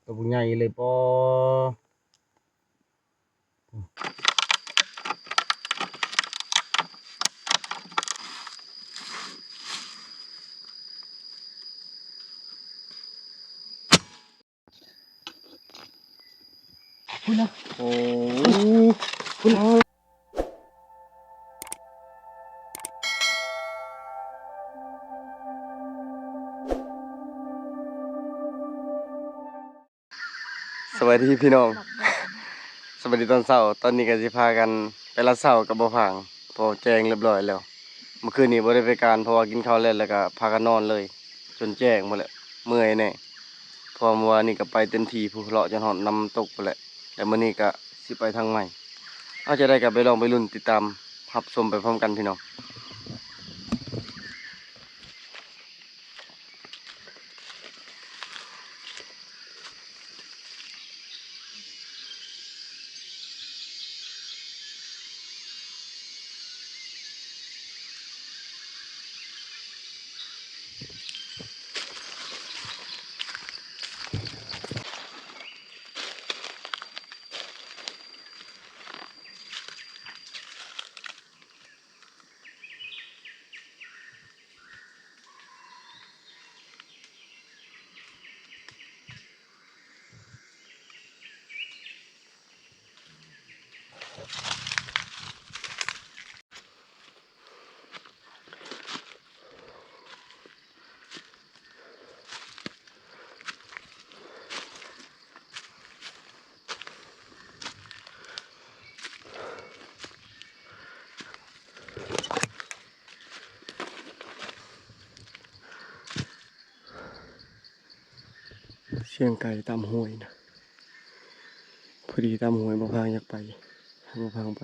ໂຕບັກໃຫຍ່ເລີຍ ປໍ. ພຸ້ນນະ ໂອ້ ພຸ້ນນະ. ສະບາຍດີພີ່ນ້ອງ ສະບາຍດີຕອນເຊົ້າ. ຕອນນີ້ກໍຊິພາກັນໄປລາດເຊົ້າກັບບໍ່ພາງ ເພາະແຈ້ງຮຽບຮ້ອຍແລ້ວ. ເມື່ອຄືນນີ້ບໍ່ໄດ້ໄປການ ເພາະວ່າກິນເຂົ້າແລ້ວ ແລ້ວກໍພາກັນນອນເລີຍ ຈົນແຈ້ງໝົດແຫຼະ ເມື່ອຍແດ່. ເພາະວ່າມື້ວານນີ້ກໍໄປເຕັມທີ່ພຸ້ນ ເລາະຈົນຮອດນ້ຳຕົກພຸ້ນແຫຼະ ແລ້ວມື້ນີ້ກໍຊິໄປທາງໃໝ່. ເອົາ ຈັ່ງໃດກໍໄປລອງໄປລຸ້ນຕິດຕາມຮັບຊົມໄປພ້ອມກັນພີ່ນ້ອງ. ສຽງໄກ່ຕາມຫ້ວຍນະ ພໍດີຕາມຫ້ວຍ ບໍ່ພາງຢາກໄປ ໃຫ້ບໍ່ພາງໄປ.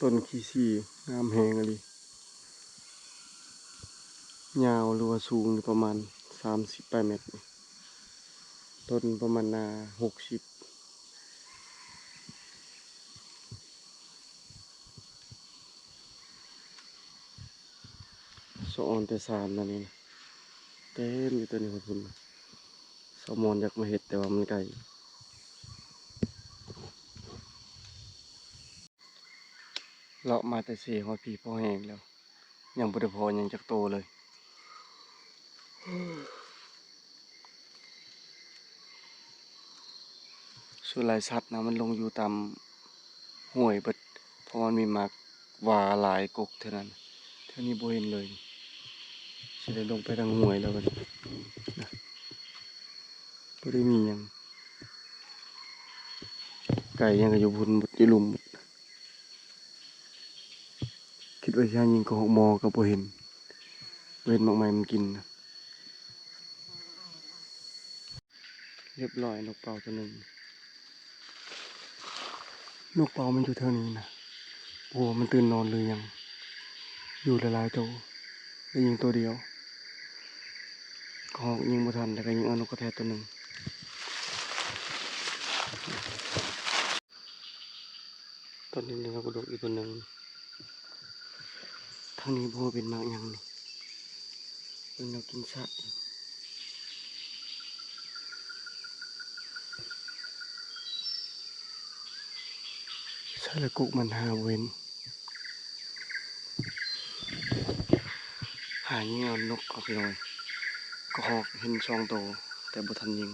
ຕົ້ນຂີ້ສີງາມແຮງອີ່ຫຼີ ຍາວ ຫຼືວ່າສູງຢູ່ປະມານສາມສິບປາຍແມັດ ຕົ້ນປະມານໜ້າຫົກສິບ. ສະອອນແຕ່ສາມນະນີ້ ເຕັມຢູ່ຕົວນີ້ພຸ້ນ ສາວມອນຢາກມາເຮັດ ແຕ່ວ່າມັນໄກ. ເລາະມາແຕ່ເຊຮອດພີ້ພໍແຮງແລ້ວ ຍັງບໍ່ໄດ້ພໍຫຍັງຈັກໂຕເລີຍ. ສ່ວນຫຼາຍສັດນະ ມັນລົງຢູ່ຕາມຫ້ວຍເບິດ ເພາະມັນມີໝາກຫວ້າຫຼາຍກົກເທົ່ານັ້ນ. ເທື່ອນີ້ບໍ່ເຫັນເລີຍ ຊິໄດ້ລົງໄປທາງຫ້ວຍແລ້ວບັດນີ້ນະ ບໍ່ໄດ້ມີຫຍັງ. ໄກ່ຫຍັງກໍຢູ່ພຸ້ນໝົດ ຢູ່ລຸ່ມໝົດ. ຄິດວ່າຊິຫາຍິງກະຮອກໝໍກໍບໍ່ເຫັນ ບໍ່ເຫັນໝາກໄມ້ມັນກິນນະ. ຮຽບຮ້ອຍ ນົກເປົ້າຕົວໜຶ່ງ. ນົກເປົ້າມັນຢູ່ແຖວນີ້ນະ ບໍ່ຮູ້ວ່າມັນຕື່ນນອນຫຼືຫຍັງ. ຢູ່ຫຼາຍໆໂຕ ໄດ້ຍິງໂຕດຽວ. ກະຮອກຍິງບໍ່ທັນ ແລ້ວກໍຍິງເອົານົກກະແທດຕົວໜຶ່ງ. ຕອນນີ້ໄດ້ນົກກະດົກອີກຕົວໜຶ່ງ. ທາງນີ້ບໍ່ຮູ້ເປັນໝາກຫຍັງນີ້ ເບິ່ງແນວກິນຊະ. ໃສລະກົກມັນ ຫາບໍ່ເຫັນ. ຫາຍິງເອົານົກເອົາ ພີ່ນ້ອງ. ກະຮອກເຫັນສອງໂຕ ແຕ່ບໍ່ທັນຍິງ.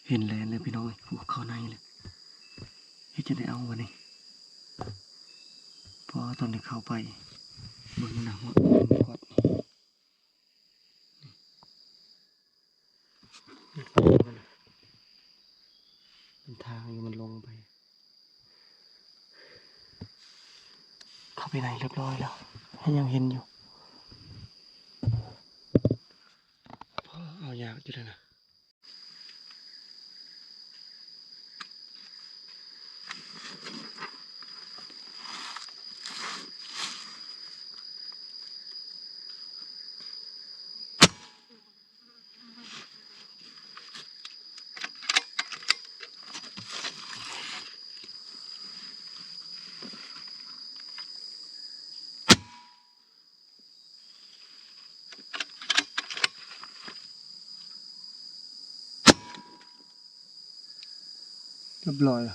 ເຫັນແລ້ວ ພີ່ນ້ອງເອີຍ ຜູ້ເຂົ້າໃນເລີຍ. ເຮັດຈັ່ງໃດເອົາບາດນີ້? ພໍຕອນທີ່ເຂົ້າໄປເບິ່ງນະ ຮອດກອດ ເປັນທາງຢູ່ ມັນລົງໄປ ເຂົ້າໄປໃນຮຽບຮ້ອຍແລ້ວ ຍັງເຫັນຢູ່. ເອົາຍາກຢູ່ເດ້ນະ. ຮຽບຮ້ອຍລະ.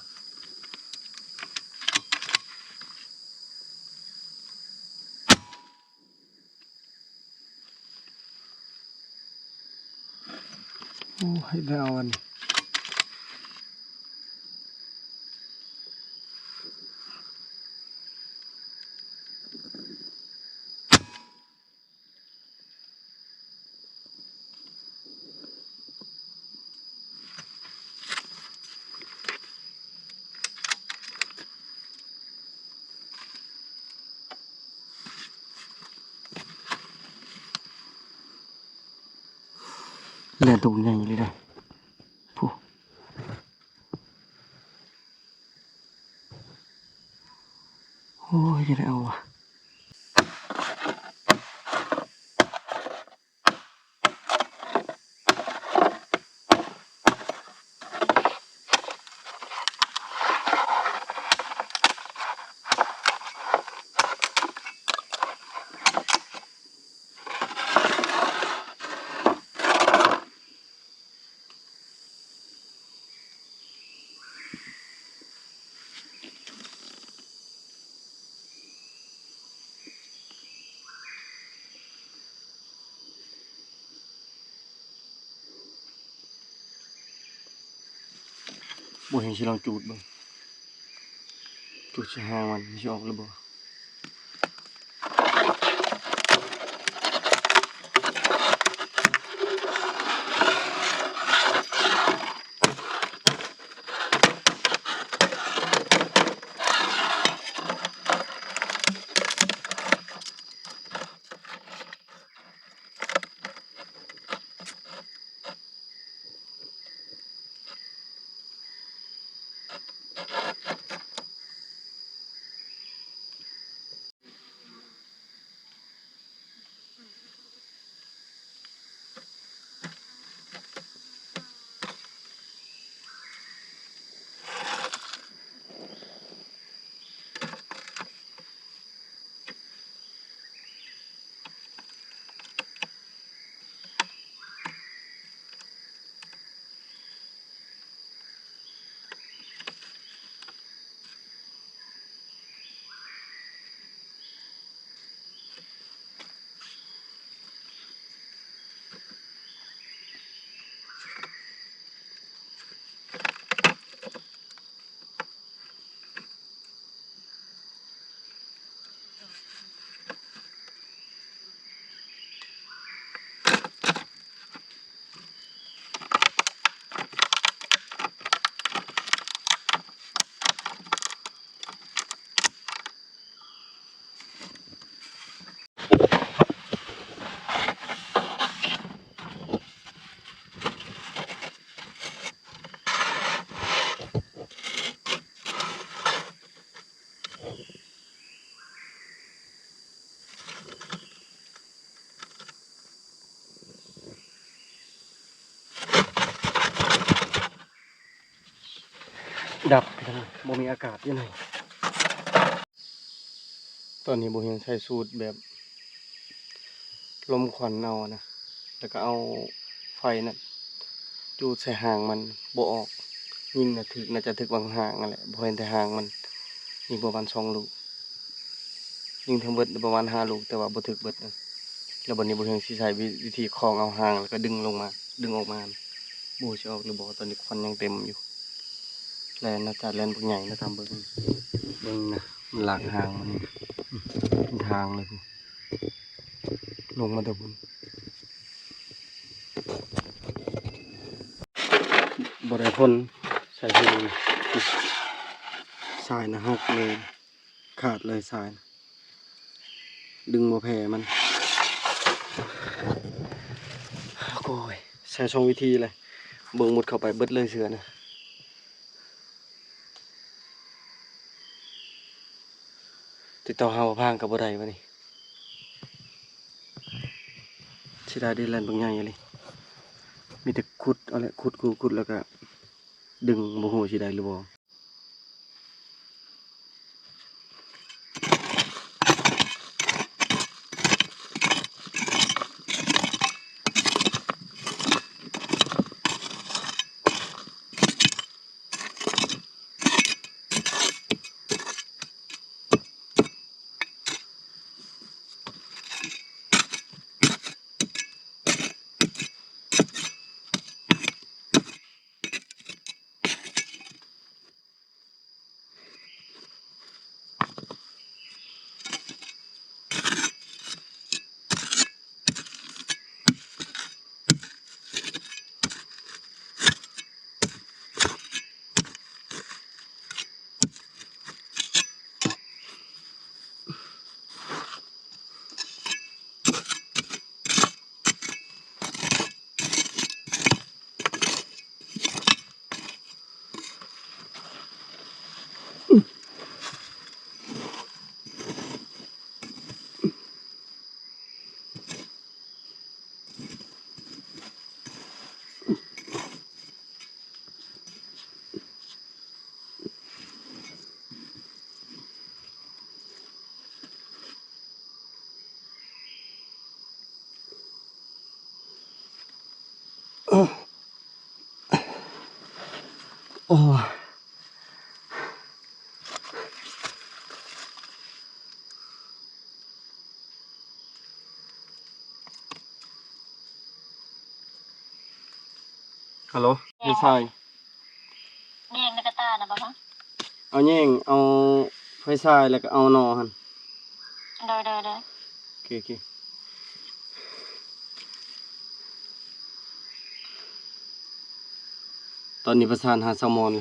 ໂອ້ຍ ໄດ້ເອົາອັນນີ້. ແລ່ນຕົວໃຫຍ່ເລີຍນະ ຜູ້ ໂອ້ຍ ຈະໄດ້ເອົາວະ. ບໍ່ເຫັນ ຊິລອງຈູດເບິ່ງ ຈູດໃສ່ຫາງມັນ ມັນຊິອອກຫຼືບໍ່. ດັບ ບໍ່ມີອາກາດຢູ່ໃນ. ຕອນນີ້ບໍ່ເຫັນໃຊ້ສູດແບບລົມຄວັນເອົານະ ແລ້ວກໍເອົາໄຟນັ້ນຈູດໃສ່ຫາງມັນບໍ່ອອກ. ຍິງນະຖືກ ໜ້າຈະຖືກຫວ່າງຫາງຫັ້ນແຫຼະ ບໍ່ເຫັນແຕ່ຫາງມັນ. ຍິງປະມານສອງລູກ ຍິງທັງເບິດປະມານຫ້າລູກ ແຕ່ວ່າບໍ່ຖືກເບິດນະ. ແລ້ວບັດນີ້ບໍ່ເຫັນຊິໃຊ້ວິ ວິທີຄອງເອົາຫາງ ແລ້ວກໍດຶງລົງມາ ດຶງອອກມາ. ບໍ່ຮູ້ຊິອອກຫຼືບໍ່ ຕອນນີ້ຄວັນຍັງເຕັມຢູ່. ແລ່ນນະ ຈາດແລ່ນບັກໃຫຍ່ນະ ຕາມເບິ່ງ ເບິ່ງນະ ມັນລາກຫາງມັນ ເປັນທາງເລີຍ ລົງມາແຕ່ພຸ້ນ ບໍ່ໄດ້ຜົນ ໃສ່ເພິ່ນ ສາຍນະ ຫັກເລີຍ. ຂາດເລີຍສາຍ ດຶງບໍ່ແຜ່ມັນ. ໂອ້ຍ ໃຊ້ສອງວິທີເລີຍ ເບິ່ງ ມຸດເຂົ້າໄປເບິດເລີຍເສືອນະ. ຕິດຕໍ່ຫາບໍ່ພາງກໍບໍ່ໄດ້ບາດນີ້. ເສຍດາຍເດ້ ແລ່ນບັກໃຫຍ່ອີ່ຫຼີ. ມີແຕ່ຂຸດເອົາແຫຼະ ຂຸດ ຂຸດ ຂຸດ ແລ້ວກໍດຶງ ບໍ່ຮູ້ຊິໄດ້ຫຼືບໍ່. ໂອ້ ຮັລໂຫຼ ເຮັດຊາຍ ແຍງໃນກະຕ່ານະບໍ່? ເອົາແຍງ ເອົາໄຟຊາຍ ແລ້ວກໍເອົາໜໍ່ຫັ້ນ. ໂດຍ ໂດຍ ໂດຍ. ໂອເຄ ໂອເຄ. ຕອນນີ້ປະສານຫາສາວມອນ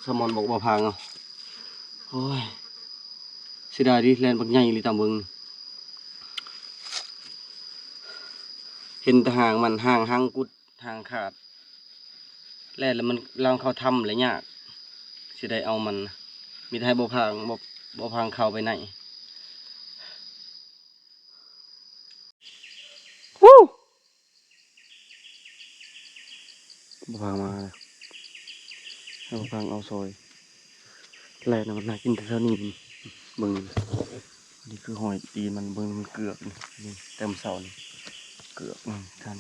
ສາວມອນບອກບໍ່ພາງເອົາ. ໂອ້ຍ ເສຍດາຍເດ້ ແລ່ນບັກໃຫຍ່ອີ່ຫຼີ ຕາມເບິ່ງ ເຫັນແຕ່ຫາງມັນ ຫາງ ຫາງກຸດ ຫາງຂາດ ແລ່ນແລ້ວມັນ ລາວເຂົ້າຖ້ຳແລ້ວຍາກ ຊິໄດ້ເອົາມັນ ມີແຕ່ໃຫ້ບໍ່ພາງ ບໍ່ ບໍ່ພາງເຂົ້າໄປໃນ. ຮູ້ ບໍ່ພາງມາແລ້ວ ໃຫ້ບໍ່ພາງເອົາຊ່ອຍ. ແລ່ນນະ ມັນຫາກິນແຖວໆນີ້ ເບິ່ງ ນີ້ຄືຮອຍຕີນມັນ ເບິ່ງ ມັນເກືອກນີ້ ແຕ່ມື້ເຊົ້ານີ້ ເກືອກມັນທ່ານ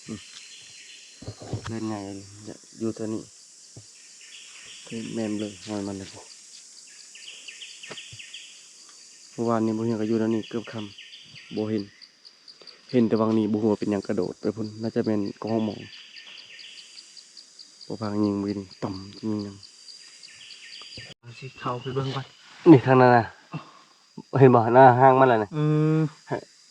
ອືມ ແລ່ນໃຫຍ່ຢູ່ແຖວນີ້ ຄືແມ່ນເລີຍ ຮອຍມັນເລີຍ. ມື້ວານນີ້ບໍ່ເຫັນ ກໍຢູ່ແຖວນີ້ເກືອບຄ່ຳ ບໍ່ເຫັນ. ເຫັນແຕ່ຫວ່າງນີ້ ບໍ່ຮູ້ວ່າເປັນຫຍັງກະໂດດໄປພຸ້ນ ໜ້າຈະແມ່ນກະຮອກໝໍ. ບໍ່ພາງຍິງມື້ກີ້ນີ້ ຕ່ຳ ຍິງຫຍັງ ຊິເຂົ້າໄປເບິ່ງກ່ອນ. ນີ້ທາງນັ້ນນະ ເຫັນບໍ່ ໜ້າຮ່າງມັນລະນະ. ອືມ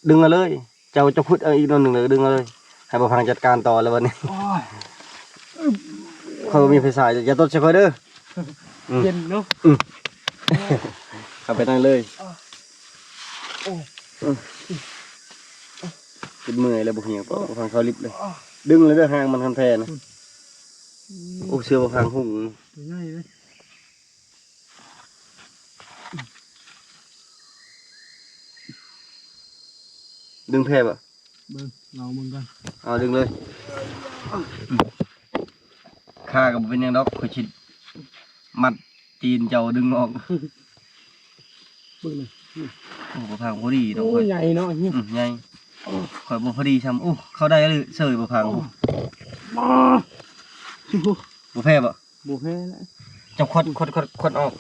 ດຶງເອົາເລີຍ ເຈົ້າ ເຈົ້າຂຸດເອົາອີກໜ້ອຍໜຶ່ງ ແລ້ວດຶງເອົາເລີຍ ໃຫ້ບໍ່ພາງຈັດການຕໍ່ແລ້ວບັດນີ້. ໂອ້ຍ ຂ້ອຍບໍ່ມີໄຟສາຍ ຢ່າຕົດໃສ່ຂ້ອຍເດີ. ອືມ ເຢັນເນາະ. ອືມ ເຂົ້າໄປໃນເລີຍ. ໂອ້ຍ ອືມ ຈົນເມື່ອຍແລ້ວ ບໍ່ເຫື່ອ ບໍ່ຟັງເຂົາລິບເລີຍ. ດຶງເລີຍເດີ ຫາງມັນຄັນແທ້ນະ. ອືມ ໂອ້ ເສືອບໍ່ຟັງຫຸ້ງ ໃຫຍ່ເລີຍ. ດຶງແພ້ບໍ່? ເບິ່ງ ລອງເບິ່ງກ່ອນ. ເອົາ ດຶງເລີຍ. ຄາກໍບໍ່ເປັນຫຍັງດອກ ຂ້ອຍຊິມັດຕີນເຈົ້າດຶງອອກ. ເບິ່ງນະ. ໂອ້ ບໍ່ພັງພໍດີດອກ. ໂອ້ ໃຫຍ່ເນາະ. ອືມ ໃຫຍ່. ໂອ້ ຂ້ອຍບໍ່ພໍດີຊ້ຳ. ໂອ້ ເຂົ້າໄດ້ເລີຍ ເສີຍບໍ່ພັງ. ໂອ້ ບໍ່ແພ້ບໍ່? ບໍ່ແພ້ແລ້ວ. ເຈົ້າຂວັດ ຂວັດ ຂວັດ ຂວັດອອກ.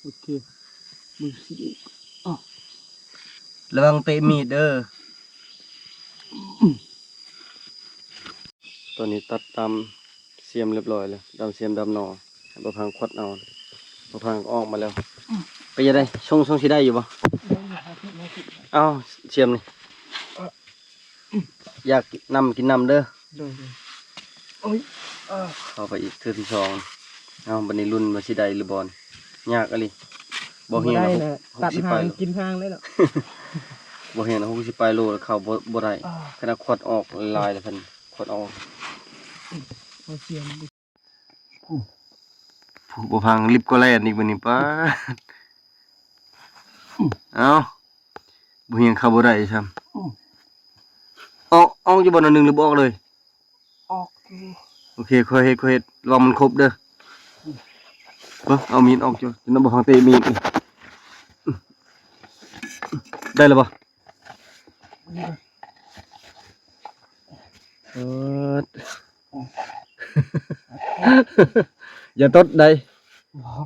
ໂອເຄ ມືສີ. ລະວັງເຕະມີດເດີ. ຕອນນີ້ຕັດດຳສຽມລຽບຮ້ອຍແລ້ວ ດຳສຽມດຳໜໍ່ ໃຫ້ບ່າວພັງຂວັດເອົາ ບ່າວພັງກໍອອກມາແລ້ວ. ເປັນຈັ່ງໃດ ຊົງ ຊົງຊິໄດ້ຢູ່ບໍ່? ເອົາ ສຽມນີ້ ຢາກນຳກິນນຳເດີ. ໂດຍໆ ໂອ້ຍ ເຂົ້າໄປອີກເທື່ອທີສອງ. ເອົາ ບັດນີ້ລຸ້ນວ່າຊິໄດ້ຫຼືບໍ່ນີ້ ຍາກອີ່ຫຼີ. ບໍ່ຮຽງ ບໍ່ໄດ້ແຫຼະ ຕັດຫາງກິນຫາງເລີຍເນາະ. ບໍ່ຮຽງ ຫົກສິບປາຍໂລແລ້ວ ເຂົ້າບໍ່ ບໍ່ໄດ້. ຂະໜາດຂວັດອອກຫຼາຍແລ້ວ ເພິ່ນຂວັດອອກ. ເອົາສຽມ ຜູ້ ຜູ້ບໍ່ພັງລິບກໍແລ່ນອີກບັດນີ້ ປາດ. ເອົ້າ ບໍ່ຮຽງເຂົ້າບໍ່ໄດ້ຊ້ຳ. ອອກ ອອກຢູ່ບໍ່ໜ້ອຍໜຶ່ງ ຫຼືບໍ່ອອກເລີຍ? ອອກຢູ່. ໂອເຄ ຄ່ອຍເຮັດ ຄ່ອຍເຮັດ ລະວັງມັນຄົບເດີ. ເບິ່ງ ເອົາມີດອອກຢູ່ ຈະນຳບໍ່ພັງເຕະມີດ. ໄດ້ແລ້ວບໍ່? ເອີ ຢ່າຕົດໃດ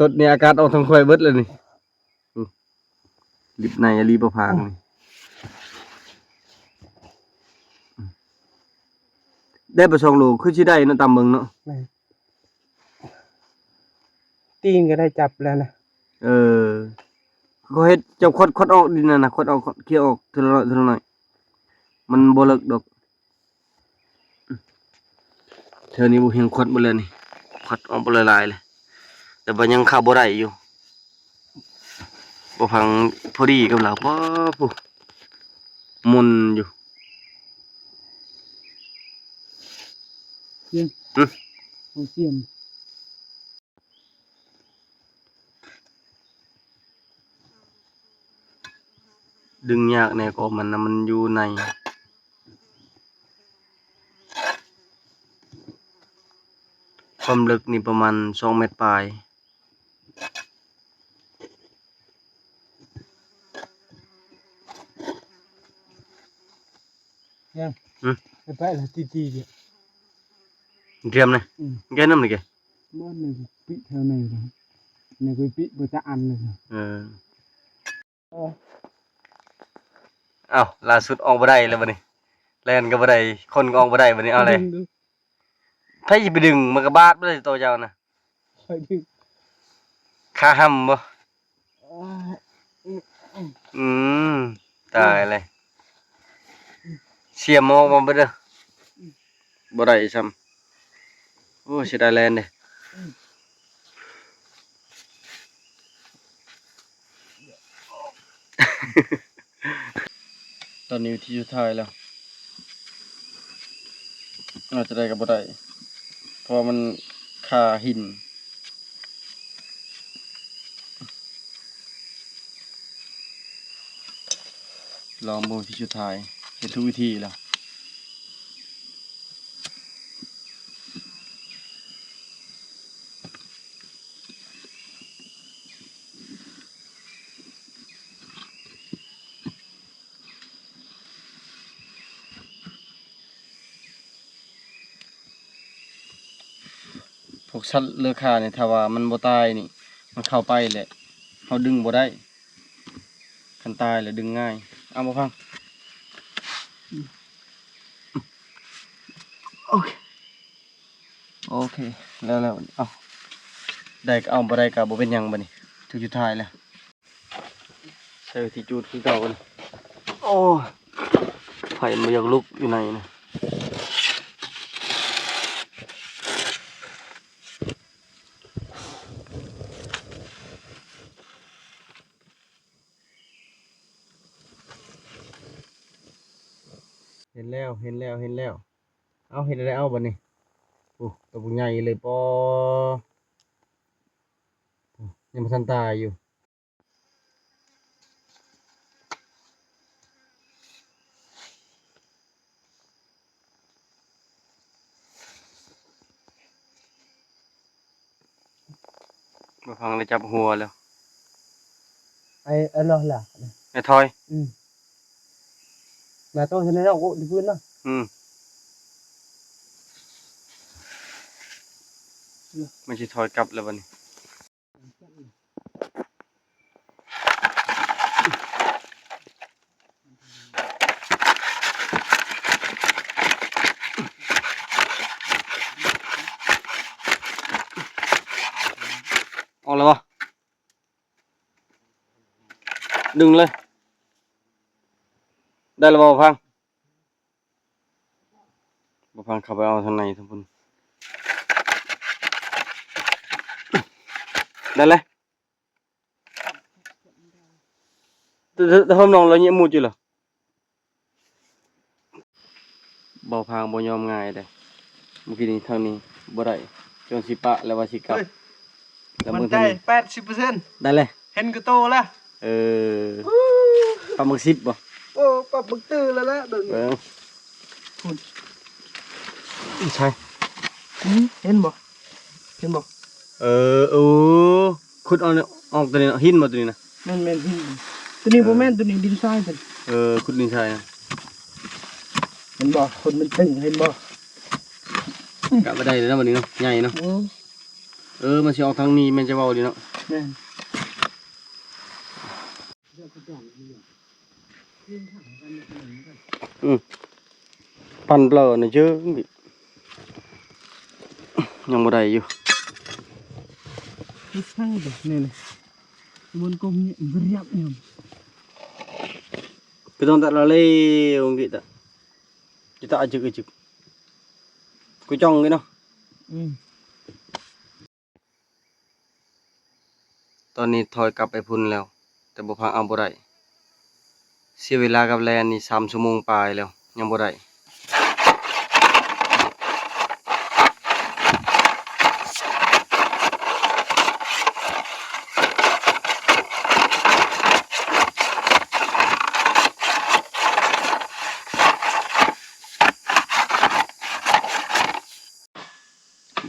ຕົດນີ້ອາກາດອອກທາງຂ້ອຍເບິດແລ້ວນີ້. ອື ລິບໃນອີ່ຫຼີບໍ່ພາງນີ້. ໄດ້ບໍ່ສອງໂລ ຄືຊິໄດ້ເນາະ ຕາມເບິ່ງເນາະ. ແມ່ນ ຕີນກໍໄດ້ຈັບແລ້ວນະ. ເອີ ເຂົາເຮັດ ເຈົ້າຂວັດ ຂວັດອອກດິນນັ້ນນະ ຂວັດອອກ ຂວັດເຄຍອອກເທື່ອລະໜ້ອຍ ເທື່ອລະໜ້ອຍ ມັນບໍ່ເລິກດອກ. ເທື່ອນີ້ບໍ່ຮຽງຂວັດໝົດແລ້ວນີ້ ຂວັດອອກບໍ່ຫຼາຍໆເລີຍ ແຕ່ວ່າຍັງເຂົ້າບໍ່ໄດ້ຢູ່. ບໍ່ພັງພໍດີກັບລາວ ປ້າ ຜູ້ ມົນຢູ່. ສຽມ ຫຶ ຂອງສຽມ. ດຶງຍາກແດ່ ກໍມັນນະ ມັນຢູ່ໃນ ຄວາມເລິກນີ້ປະມານສອງແມັດປາຍ. ຍັງ ຫຶ ໄປໆລະຕີໆ ຕຽມນະ. ອື ແກນຳນີ້ແກ ບໍ່ ນີ້ປີແຖວນີ້ ນີ້ປີບໍ່ຈະອັນເລີຍ. ເອີ ເອີ ເອົ້າ ລ່າສຸດອອກບໍ່ໄດ້ແລ້ວບັດນີ້ ແລ່ນກໍບໍ່ໄດ້ ຄົນກໍອອກບໍ່ໄດ້ບັດນີ້. ເອົາແຫຼະ ໃຜຊິໄປດຶງ ມັນກໍບາດບໍ່ໄດ້ໂຕເຈົ້ານະ. ຂ້ອຍດຶງ ຂາຫ້ຳບໍ່? ອືມ ຕາຍເລີຍ ສຽມອອກມາເບິດເດີ ບໍ່ໄດ້ຊ້ຳ. ໂອ້ ເສຍດາຍແລ່ນເດ້. ຕອນນີ້ວິທີສຸດທ້າຍແລ້ວ ອາດຈະໄດ້ກໍບໍ່ໄດ້ ເພາະວ່າມັນຄາຫີນ. ລອງເບິ່ງວິທີສຸດທ້າຍ ເຮັດທຸກວິທີແລ້ວ. ພວກສັດເລືອກຂ້ານີ້ ຖ້າວ່າມັນບໍ່ຕາຍນີ້ ມັນເຂົ້າໄປແຫຼະ ເຮົາດຶງບໍ່ໄດ້. ຄັນຕາຍແລ້ວດຶງງ່າຍ. ເອົາ ບໍ່ພັງ. ໂອເຄ ໂອເຄ ແລ້ວໆ. ເອົາ ໄດ້ກໍເອົາ ບໍ່ໄດ້ກໍບໍ່ເປັນຫຍັງ. ບັດນີ້ຖືກສຸດທ້າຍແລ້ວ ໃຊ້ວິທີຈູດຄືເກົ່າ. ໂອ້ຍ ໄຟມັນບໍ່ຢາກລຸກຢູ່ໃນນະ. ເຫັນແລ້ວ ເຫັນແລ້ວ ເຫັນແລ້ວ. ເອົາ ເຮັດແນວໃດເອົາບັດນີ້? ໂອ້ ໂຕບັກໃຫຍ່ເລີຍ ປໍ ຍັງບໍ່ທັນຕາຍຢູ່. ບໍ່ພັງໄດ້ຈັບຫົວແລ້ວ. ໄອ້ ອັນນັ້ນລະ ໄອ້ທອຍ. ອືມ ມາໂຕຊະແນວ ໂອ້ ດີຂຶ້ນເນາະ. ອືມ ມັນຊິຖອຍກັບແລ້ວບັດນີ້. ເ ອອກແລ້ວບໍ່? ດຶງເລີຍ. ໄດ້ແລ້ວບໍ່ ບ່າວພັງ? ບ່າວພັງເຂົ້າໄປເອົາທາງໃນທາງພຸ້ນ. ໄດ້ແລ້ວ. ແຕ່ ແຕ່ ແຕ່ຫົວນ້ອງລາວຍັງມຸດຢູ່ເລີຍ. ບ່າວພັງບໍ່ຍອມງ່າຍເດ້. ມື້ກີ້ນີ້ທາງນີ້ບໍ່ໄດ້ ຈົນຊິປະແລ້ວວ່າຊິກັບ. ເຮີ້ຍ ແລ້ວເບິ່ງທາງນີ້ ໝັ້ນໃຈແປດສິບເປີເຊັນ ໄດ້ແລ້ວ ເຫັນກະໂຕແລ້ວ. ເອີ ປາໝຶກສິບບໍ່? ໂອ້ ປາໝຶກຕື້ແລ້ວແຫຼະເບິ່ງ. ເບິ່ງພຸ້ນ ໃສ? ອື ເຫັນບໍ່? ເຫັນບໍ່? ເອີ ໂອ້ ຂຸດເອົາອອກຕົວນີ້ເນາະ. ຫີນບໍ່ຕົວນີ້ນະ? ແມ່ນໆ ຫີນ. ຕົວນີ້ບໍ່ແມ່ນ ເອີ ຕົວນີ້ດິນຊາຍຕົວນີ້. ເອີ ຂຸດດິນຊາຍນະ. ເຫັນບໍ່? ຄົນມັນຕຶງ ເຫັນບໍ່? ກະບໍ່ໄດ້ເລີຍເນາະ ບັດນີ້ເນາະ ໃຫຍ່ເນາະ. ໂອ້ ເອີ ມັນຊິອອກທາງນີ້ ແມ່ນຈະເວົ້າດີເນາະ. ແມ່ນ. ອືມ ປັ່ນເປົ່ານະເຈີ ຍັງບໍ່ໄດ້ຢູ່. ເຮັດທາງນີ້ ນີ້ ນີ້ ມັນກໍມີ ມັນຮຽບນີ້ ກໍຕ້ອງຕັດລະເລວນີ້ຕະ ຈະຕະອະຈຶກອະຈຶກ ກູຈ້ອງນີ້ເນາະ. ອືມ. ຕອນນີ້ຖອຍກັບໄປພຸ້ນແລ້ວ ແຕ່ບໍ່ພາເອົາບໍ່ໄດ້. ເສຍເວລາກັບແລ່ນນີ້ສາມຊົ່ວໂມງປາຍແລ້ວ ຍັງບໍ່ໄດ້.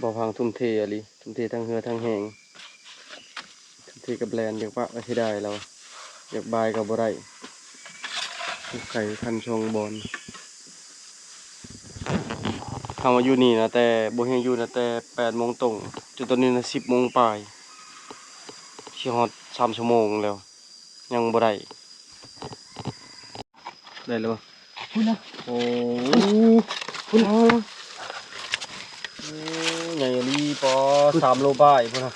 ບໍ່ພັງທຸ່ມເທອີ່ຫຼີ ທຸ່ມເທທັງເຫື່ອທັງແຮງ ທຸ່ມເທກັບແລ່ນ. ຢາກປະກໍເສຍດາຍແລ້ວ ຢາກບາຍກໍບໍ່ໄດ້ ໄກ່ພັນສອງບ່ອນ. ເຮົາມາຢູ່ນີ້ນະ ແຕ່ບໍ່ຮຽງຢູ່ນະ ແຕ່ແປດໂມງຕົງ ຈົນຕອນນີ້ນະສິບໂມງປາຍ ຊິຮອດສາມຊົ່ວໂມງແລ້ວ ຍັງບໍ່ໄດ້. ໄດ້ແລ້ວບໍ່? ພຸ້ນນະ ໂອ້ ພຸ້ນນະ ໂອ້ ໃຫຍ່ອີ່ຫຼີ ປາ ສາມໂລປາຍພຸ້ນນະ.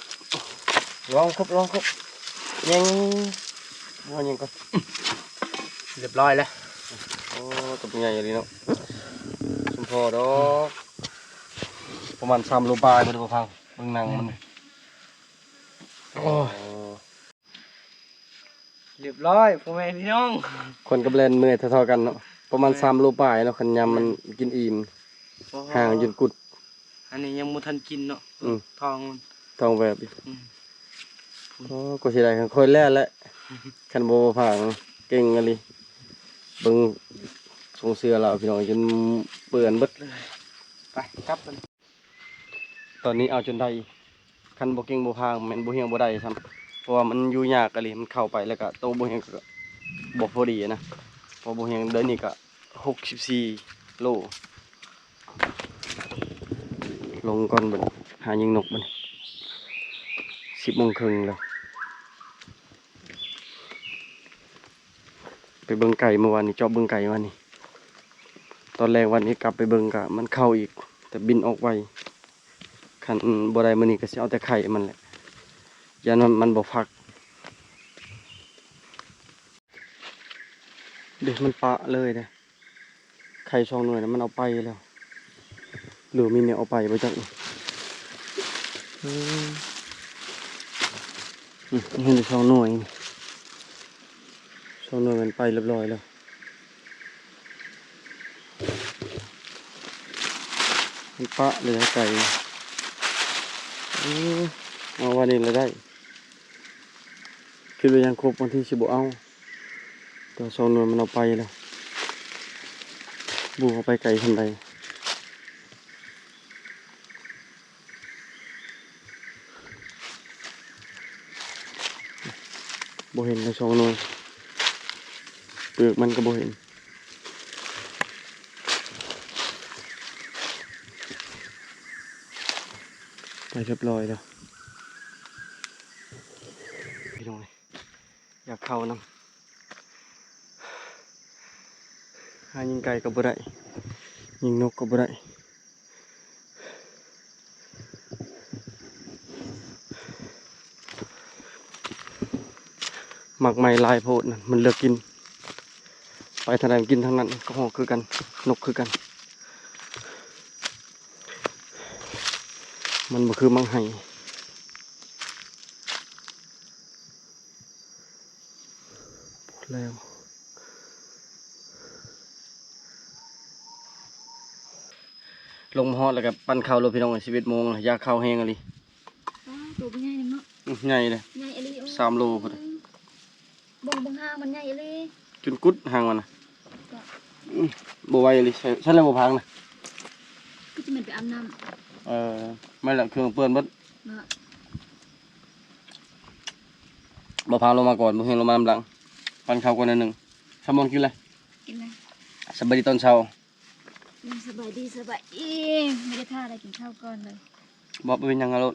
ລອງຄົບ ລອງຄົບ ແຍງ ເອົາແຍງກ່ອນ. ຮຽບຮ້ອຍແລ້ວ. ໂອ້ ຕົວໃຫຍ່ອີ່ຫຼີເນາະ ສົມພໍດອກ ປະມານສາມໂລປາຍ ບໍ່ໄດ້ບໍ່ພັງ ເບິ່ງໜັງມັນ. ໂອ້ ຮຽບຮ້ອຍ ພໍ່ແມ່ພີ່ນ້ອງ ຄົນກັບແລ່ນເມື່ອຍເທົ່າໆກັນເນາະ ປະມານ ແມ່ນ ສາມໂລປາຍເນາະ ຄັນຍາມມັນ ແມ່ນ ກິນອີ່ມ ໂອ້ໂຫ ຫ່າງຈົນກຸດ. ອັນນີ້ຍັງບໍ່ທັນກິນເນາະ ອືມ ທ້ອງມັນ ທ້ອງແວບຢູ່ ອືມ ໂອ້ ກໍເສຍດາຍ ຄັນຂ້ອຍແລ່ນແຫຼະ ຄັນບໍ່ພາເກັ່ງອີ່ຫຼີ. ເບິ່ງຊົງເສື້ອລາວພີ່ນ້ອງ ຈົນເປື້ອນເບິດ. ໄປກັບກັນ. ຕອນນີ້ເອົາຈົນໄດ້ ຄັນບໍ່ເກັ່ງບໍ່ພາແມ່ນບໍ່ຮຽງບໍ່ໄດ້ຊ້ຳ ເພາະວ່າມັນຢູ່ຍາກອີ່ຫຼີ ມັນເຂົ້າໄປແລ້ວກະໂຕບໍ່ຮຽງກະບໍ່ພໍດີນະ ເພາະບໍ່ຮຽງເດີນນີ້ກະຫົກສິບສີ່ໂລ. ລົງກ່ອນບັດ ຫາຍິງນົກບັດ ສິບໂມງເຄິ່ງແລ້ວ. ໄປເບິ່ງໄກ່ມື້ວານນີ້ ຈອບເບິ່ງໄກ່ວານນີ້ ຕອນແລງວານນີ້ກັບໄປເບິ່ງກະມັນເຂົ້າອີກ ແຕ່ບິນອອກໄວ. ຄັນບໍ່ໄດ້ມື້ນີ້ກະຊິເອົາແຕ່ໄຂ່ມັນແຫຼະ ຢ້ານມັນ ມັນບໍ່ຟັກ. ເດ້ ມັນປະເລີຍເດ້ ໄຂ່ສອງໜ່ວຍນະ ມັນເອົາໄປແລ້ວ ຫຼືມີແນວເອົາໄປບໍ່ຈັກ. ອືມ ອືມ ເຫັນແຕ່ສອງໜ່ວຍ ສອງໜ່ວຍມັນໄປຮຽບຮ້ອຍແລ້ວ. ມັນປະເລີຍໄກ່. ເອີ ເອົາວ່ານີ້ລະໄດ້ ຄິດວ່າຍັງຄົບ ບາງທີຊິບໍ່ເອົາ ແຕ່ສອງໜ່ວຍມັນເອົາໄປແລ້ວ ບໍ່ຮູ້ເອົາໄປໄກສ່ຳໃດ. ບໍ່ເຫັນທັງສອງໜ່ວຍ ເປືອກມັນກໍບໍ່ເຫັນ. ໄປຮຽບຮ້ອຍແລ້ວ ພີ່ນ້ອງເອີຍ. ຢາກເຂົ້ານຳ ຫາຍິງໄກ່ກໍບໍ່ໄດ້ ຍິງນົກກໍບໍ່ໄດ້. ໝາກໄມ້ຫຼາຍໂພດນັ້ນ ມັນເລືອກກິນ ໄປທາງໃດມັນກິນທາງນັ້ນ ກະຮອກຄືກັນ ນົກຄືກັນ ມັນບໍ່ຄືໝາກໄຮ່. ແລ້ວ ລົງມາຮອດແລ້ວກະປັ້ນເຂົ້າໂລດພີ່ນ້ອງ ສິບເອັດໂມງລະ ຢາກເຂົ້າແຮງອີ່ຫຼີ. ວ້າ ໂຕບັກໃຫຍ່ເນາະ ອື ໃຫຍ່ເດ້ ໃຫຍ່ອີ່ຫຼີ ໂອ້ ສາມໂລພຸ້ນ ເບິ່ງ ເບິ່ງຫາງມັນໃຫຍ່ອີ່ຫຼີ ຈົນກຸດຫາງມັນນະ ກໍ ອື ບໍ່ໄຫວອີ່ຫຼີ ໃຊ້ ໃຊ້ແລ້ວບໍ່ພັງນະ ຄືຊິແມ່ນໄປອາບນ້ຳ ເອີ ແມ່ນລະ ເຄື່ອງເປື້ອນເບິດ ເນາະ ບໍ່ພາລົງມາກ່ອນ ບໍ່ເຫັນລົງມານຳຫຼັງ ປັ້ນເຂົ້າກ່ອນໜ້ອຍໜຶ່ງ ສາມໂມງກິນເລີຍ ກິນເລີຍ ສະບາຍດີຕອນເຊົ້າ ອືມ ສະບາຍດີ ສະບາຍດີ ບໍ່ໄດ້ຖ້າໄດ້ກິນເຂົ້າກ່ອນເລີຍ ບໍ່ ບໍ່ເປັນຫຍັງ ເອົາໂລດ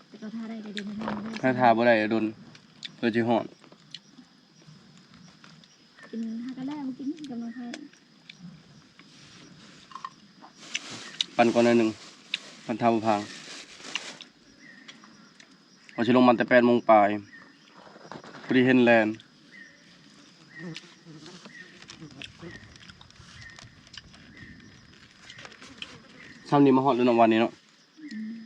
ແຕ່ກໍຖ້າໄດ້ກໍດີນະ ຖ້າບໍ່ໄດ້ດົນ ເພື່ອຊິຮອດ ກິນຫາກະແລ້ວ ກິນກຳລັງໄທ ປັ້ນກ່ອນໜ້ອຍໜຶ່ງ ປັ້ນເຂົ້າພາງ ວ່າຊິລົງມາແຕ່ແປດໂມງປາຍ ພໍດີເຫັນແລ່ນ ເຊົ້ານີ້ມາຮອດແລ້ວເນາະ ວັນນີ້ເນາະ ອືມ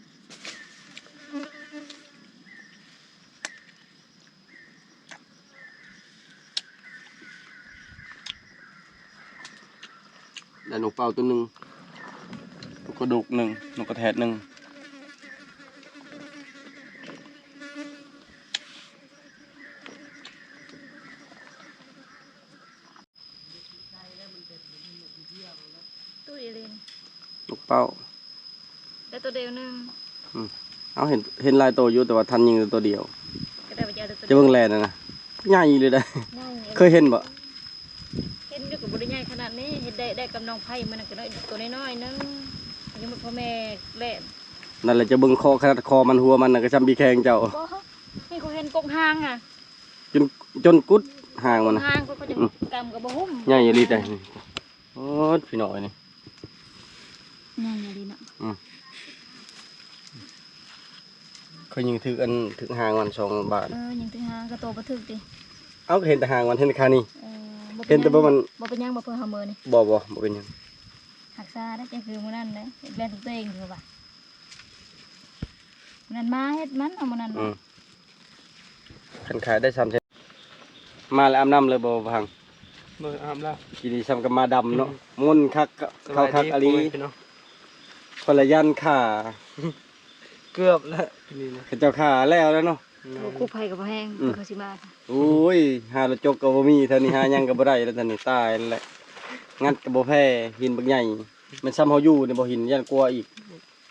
ໄດ້ນົກເປົ້າໂຕໜຶ່ງ ນົກກະດົກໜຶ່ງ ນົກກະແທດໜຶ່ງ ຕຸ້ຍອີ່ຫຼີ ນົກເປົ້າ ໄດ້ໂຕດຽວໜຶ່ງ ອືມ ເຮົາເຫັນ ເຫັນຫຼາຍໂຕຢູ່ ແຕ່ວ່າທັນຍິງແຕ່ໂຕດຽວ ກໍໄດ້ວ່າຈະເອົາໂຕ ຈະເບິ່ງແລ່ນນະ ໃຫຍ່ອີ່ຫຼີເດ້ ໃຫຍ່ ເຄີຍເຫັນບໍ່? ເຫັນຢູ່ ກໍບໍ່ໄດ້ໃຫຍ່ຂະໜາດນີ້ ເຫັນໄດ້ ໄດ້ກັບນ້ອງໄຜ່ມື້ນັ້ນ ກໍນ້ອຍ ໂຕນ້ອຍໆໜຶ່ງ ຍັງບໍ່ພໍແມ່ແລ່ນ ນັ້ນແຫຼະ ຈະເບິ່ງຄໍຂະໜາດຄໍມັນ ຫົວມັນນະ ກໍຊ່ຳບີແຂ່ງເຈົ້າ ບໍ່ ນີ້ຂ້ອຍເຫັນກົກຫາງຫັ້ນ ຈົນ ຈົນກຸດຫາງມັນນະ ຫາງກໍຈະ ອືມ ກຳກໍບໍ່ຫຸ້ມ ໃຫຍ່ອີ່ຫຼີແຕ່ ໂອ້ຍ ພີ່ນ້ອງເອີຍນີ້ ໃຫຍ່ອີ່ຫຼີເນາະ ອືມ ເຄີຍຍິງຖືກອັນ ຖືກຫາງມັນສອງບາດ ເອີ ຍິງຖືກຫາງ ກະໂຕບໍ່ຖືກຕິ ເອົ້າ ກໍເຫັນແຕ່ຫາງມັນ ເຫັນແຕ່ຂານີ້ ເອີ ເຫັນແຕ່ບໍ່ມັນ ບໍ່ເປັນຫຍັງ ບໍ່ເພິ່ນເຮົາມື້ນີ້ ບໍ່ ບໍ່ ບໍ່ເປັນຫຍັງ ຮັກສາໄດ້ ຈັ່ງຄືມື້ນັ້ນເດ້ ແລ່ນຕົວເອງຄືວ່າ ມື້ນັ້ນມາເຮັດມັນເນາະ ມື້ນັ້ນ ອືມ ຄັນຂາຍໄດ້ສາມແສນ ມາແລ້ວອາບນ້ຳເລີຍບໍ່ພັງ? ໂດຍ ອາບແລ້ວ ກິນນີ້ຊ່ຳກັບໝາດຳເນາະ ອືມ ມົນຄັກ ເຂົ້າຄັກອີ່ຫຼີ ພໍ່ລະຢ້ານຂ້າ ເກືອບແລ້ວ ກິນນີ້ນະ ເຂົາເຈົ້າຂ້າແລ້ວແລ້ວເນາະ ອືມ ໂອ້ ກູ້ໄພກໍບໍ່ແຮງ ອືມ ເຂົາຊິມາ ໂອ້ຍ ຫາລົດຈົກກໍບໍ່ມີ ແຖວນີ້ຫາຫຍັງກໍບໍ່ໄດ້ແລ້ວ ແຖວນີ້ຕາຍແລ້ວ ງັດກໍບໍ່ແພ້ ຫີນບັກໃຫຍ່ ແມ່ນຊ່ຳເຮົາຢູ່ນີ້ບໍ່ ຫີນຢ້ານກວ່າອີກ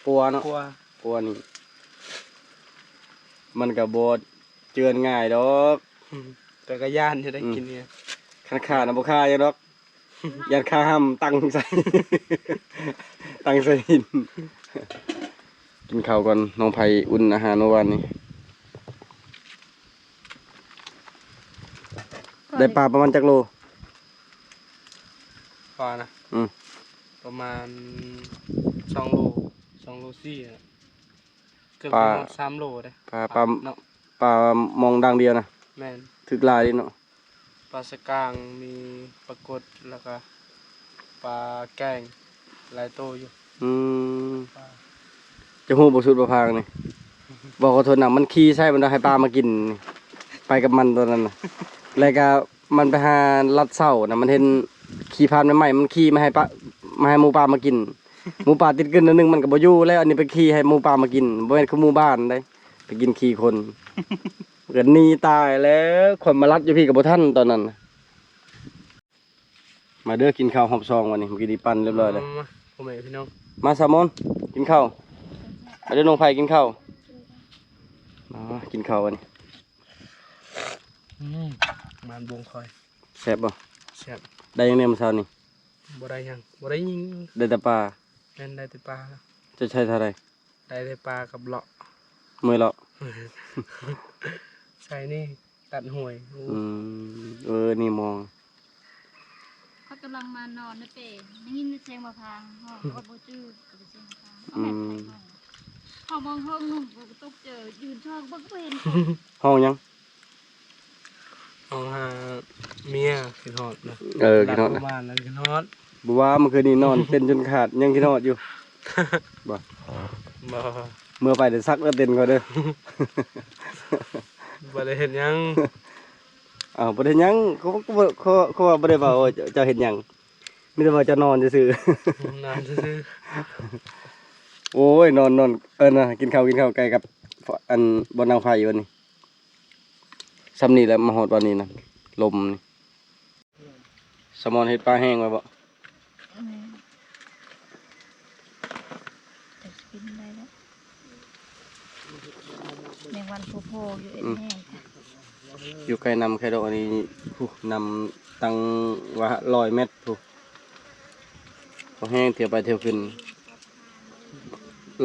ກວ່າເນາະ ກວ່າ ກວ່ານີ້ ມັນກໍບໍ່ເຈື່ອນງ່າຍດອກ ອືມ ແຕ່ກໍຢ້ານຢູ່ໄດ໋ ອືມ ກິນນີ້ ຄັນຂ້ານະບໍ່ຂ້າຫຍັງດອກ ຢ້ານຂ້າຫ້ຳຕັ້ງໃສ່ ຕັ້ງໃສ່ຫີນ ກິນເຂົ້າກ່ອນ ນ້ອງໄພອຸ່ນອາຫານມື້ວານນີ້ ໄດ້ປາປະມານຈັກໂລ? ປານະ ອືມ ປະມານສອງໂລ ສອງໂລສີ່ນະ ເກືອບປາ ຈະຮອດສາມໂລເດ້ ປາ ປາເນາະ ປາມອງດາງດຽວນະ ແມ່ນ ຖືກຫຼາຍເດ້ເນາະ ປາສະກາງ ມີປາກົດ ແລ້ວກະປາແກ້ງ ຫຼາຍໂຕຢູ່ ອືມ ປາ ເຈົ້າຮູ້ບໍ່ສູດປາພາງນີ້ ບໍ່ ຂໍໂທດນຳ ມັນຂີ່ໃສ່ ມັນໃຫ້ປາມາກິນ ໄປກັບມັນຕອນນັ້ນນະ ແລ້ວກະມັນໄປຫາລັດເສົານະ ມັນເຫັນຂີ່ຜ່ານໃໝ່ໆ ມັນຂີ່ມາໃຫ້ປາ ມາໃຫ້ໝູປ່າມາກິນ ໝູປ່າຕິດກືນໜ້ອຍໜຶ່ງ ມັນກໍບໍ່ຢູ່ແລ້ວ ອັນນີ້ໄປຂີ່ໃຫ້ໝູປ່າມາກິນ ບໍ່ແມ່ນຄືໝູບ້ານໃດ ໄປກິນຂີ້ຄົນ ກໍໜີຕາຍແລ້ວ ຂ້ອຍມາລັດຢູ່ພີ້ກໍບໍ່ທັນຕອນນັ້ນ ມາເດີ ກິນເຂົ້າຮອບສອງວັນນີ້ ມື້ກີ້ນີ້ປັ່ນຮຽບຮ້ອຍແລ້ວ ມາ ມາ ພໍ່ແມ່ພີ່ນ້ອງ ມາ ສາວມອນ ກິນເຂົ້າ ມາເດີ ນ້ອງໄພ ກິນເຂົ້າ ມາ ກິນເຂົ້າວັນນີ້ ອືມ ມານບົງຂ້ອຍ ແຊບບໍ່? ແຊບ ໄດ້ຫຍັງແດ່ມື້ເຊົ້ານີ້? ບໍ່ໄດ້ຫຍັງ ບໍ່ໄດ້ຍິງ ໄດ້ແຕ່ປາ ແມ່ນ ໄດ້ແຕ່ປາ ເຈົ້າໃຊ້ເທົ່າໃດ? ໄດ້ແຕ່ປາກັບເລາະ ເມື່ອຍເລາະ ໃສ່ນີ້ ຕັດຫ້ວຍ ອືມ ເອີ ນີ້ມອງ ຂ້ອຍກຳລັງມານອນໃນເປ ໄດ້ຍິນແຕ່ສຽງໝາພາງຮ້ອງ ຂ້ອຍບໍ່ຈື່ ກໍເປັນສຽງໝາພາງ ອືມ ເອົາແມ່ນໃຜຮ້ອງ ເຮົາມອງຫ້ອງໜຶ່ງ ຂ້ອຍກໍຕົກໃຈ ຢືນຊອກເບິ່ງກໍບໍ່ເຫັນ ຮ້ອງຫຍັງ? ຮ້ອງຫາເມຍ ຄິດຮອດນະ. ເອີ ຄິດຮອດນະ ລັກປະມານນັ້ນ ຄິດຮອດ. ບໍ່ວ່າ ເມື່ອຄືນນີ້ນອນເຕັ້ນຈົນຂາດ ຍັງຄິດຮອດຢູ່. ບໍ່ ບໍ່ ເມື່ອໄປແຕ່ຊັກແລ້ວເຕັ້ນເຂົາເດີ. ບໍ່ໄດ້ເຮັດຫຍັງ. ອ້າວ ບໍ່ໄດ້ເຮັດຫຍັງ ເຂົາ ເຂົາ ເຂົາ ເຂົາວ່າບໍ່ໄດ້ເວົ້າວ່າເຈົ້າເຮັດຫຍັງ ມີແຕ່ວ່າເຈົ້ານອນຊື່ໆ. ນອນຊື່ໆ. ໂອ້ຍ ນອນ ນອນ ເອີນະ ກິນເຂົ້າ ກິນເຂົ້າໃກ້ກັບ ອັນ ບ່ອນດັງໄຟວັນນີ້. ຊ່ຳນີ້ແຫຼະ ມາຮອດວັນນີ້ນະ ລົມນີ້. ສະໝອນເຮັດປາແຫ້ງໄວ້ບໍ່? ແມ່ນ ແຕ່ຊິກິນໄດ້ແລ້ວ. ແມງວັນໂພໆຢູ່ເອັນແຫ້ງ. ຢູ່ໃກ້ນ້ຳແຄດອກອັນນີ້ ພຸ້ນ ນ້ຳຕັ້ງວ່າຮ້ອຍແມັດພຸ້ນ. ພໍແຫ້ງ ທ່ຽວໄປທ່ຽວຂຶ້ນ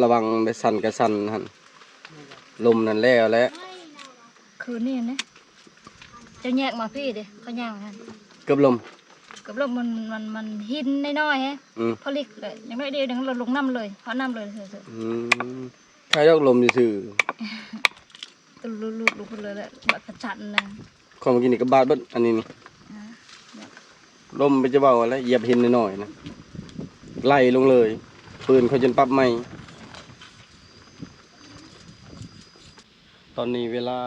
ລະວັງໄດ້ ສັ່ນກະສັ່ນຫັ້ນ ລົມນັ້ນແລ້ວແຫຼະ. ຄືນນີ້ນະ ເຈົ້າແຍກມາພີ້ເດ້ ເຂົາຍ່າງຫັ້ນ ເກືອບລົມ ເກືອບລົມ ມັນ ມັນ ມັນຫີນນ້ອຍໆ ອືມ ພໍລິກເລີຍ ຢ່າງໜ້ອຍດຽວໜຶ່ງລົງນ້ຳເລີຍ ເພາະນ້ຳເລີຍ. ອືມ ໃຄ່ດອກລົມຊື່ໆ ຕະລຸດໆ ເລີຍແຫຼະ ບາດກະຈັນນະ. ຂ້ອຍມາກິນນີ້ກໍບາດເບິດ ອັນນີ້ນີ້ ອ່າ ລົມໄປຈະເວົ້າແລ້ວ ຢຽບຫີນນ້ອຍໆ ນະ ໄຫຼລົງເລີຍ ປືນຂ້ອຍຈົນປັບໃໝ່. ຕອນນີ້ເວລາ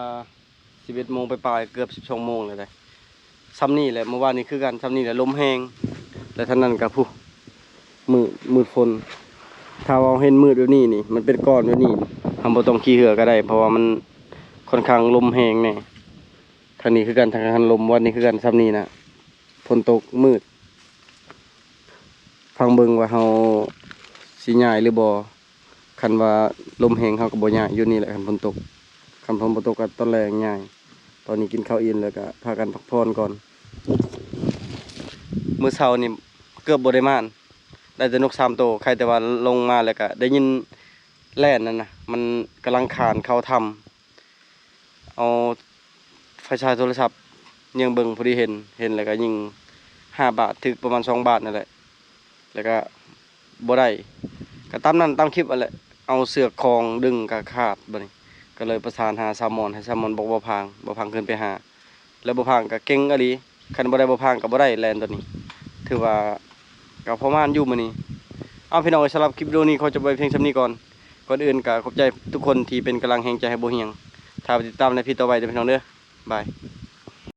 ສິບເອັດໂມງປາຍໆ ເກືອບສິບສອງໂມງແລ້ວເດ້. ຊ່ຳນີ້ແຫຼະ ມື້ວານນີ້ຄືກັນ ຊ່ຳນີ້ແຫຼະ ລົມແຮງ ແລະ ທາງນັ້ນກໍ ພຸ້ນ ມືດ ມືດຝົນ. ຖ້າວ່າເຫັນມືດແບບນີ້ນີ້ ມັນເປັນກ້ອນແບບນີ້ ເຮົາບໍ່ຕ້ອງຂີ່ເຮືອກໍໄດ້ ເພາະວ່າມັນຄ່ອນຂ້າງລົມແຮງແດ່. ທາງນີ້ຄືກັນ ທາງຄັນລົມວັນນີ້ຄືກັນ ຊ່ຳນີ້ນະ ຝົນຕົກ ມືດ. ຟັງເບິ່ງວ່າເຮົາຊິຍ້າຍຫຼືບໍ່. ຄັນວ່າລົມແຮງເຮົາກໍບໍ່ຍ້າຍ ຢູ່ນີ້ແຫຼະ ຄັນຝົນຕົກ. ຄັນຝົນບໍ່ຕົກກໍຕອນແລງຍ້າຍ. ຕອນນີ້ກິນເຂົ້າອີ່ມແລ້ວກໍພາກັນພັກຜ່ອນກ່ອນ. ມື້ເຊົ້ານີ້ເກືອບບໍ່ໄດ້ໝານ ໄດ້ແຕ່ນົກສາມໂຕ. ໃຄ່ແຕ່ວ່າລົງມາແລ້ວກໍໄດ້ຍິນແລ່ນນັ້ນນະ ມັນກຳລັງຄານເຂົ້າຖ້ຳ. ເອົາໄຟສາຍໂທລະສັບຍິງເບິ່ງ ພໍດີເຫັນ ເຫັນແລ້ວກໍຍິງຫ້າບາດ ຖືກປະມານສອງບາດນັ້ນແຫຼະ ແລ້ວກໍບໍ່ໄດ້. ກໍຕາມນັ້ນຕາມຄລິບຫັ້ນແຫຼະ ເອົາເຊືອກຄອງດຶງກໍຂາດ. ບາດນີ້ກໍເລີຍປະສານຫາສາວມອນ ໃຫ້ສາວມອນບອກບ່າວພາງ ບ່າວພາງຂຶ້ນໄປຫາ ແລ້ວບ່າວພາງກໍເກັ່ງອີ່ຫຼີ. ຄັນບໍ່ໄດ້ບ່າວພາງກໍບໍ່ໄດ້ແລ່ນໂຕນີ້. ຖືວ່າກໍພໍມານຢູ່ມື້ນີ້. ເອົາ ພີ່ນ້ອງເອີຍ ສຳລັບຄລິບວິດີໂອນີ້ຂໍຈົບໄວ້ພຽງສ່ຳນີ້ກ່ອນ. ກ່ອນອື່ນກໍຂອບໃຈທຸກຄົນທີ່ເປັນກຳລັງແຮງໃຈໃຫ້ບໍ່ຫ່ຽງ. ຖ້າໄປຕິດຕາມໃນຄລິບຕໍ່ໄປເດີພີ່ນ້ອງເດີ. ບາຍ.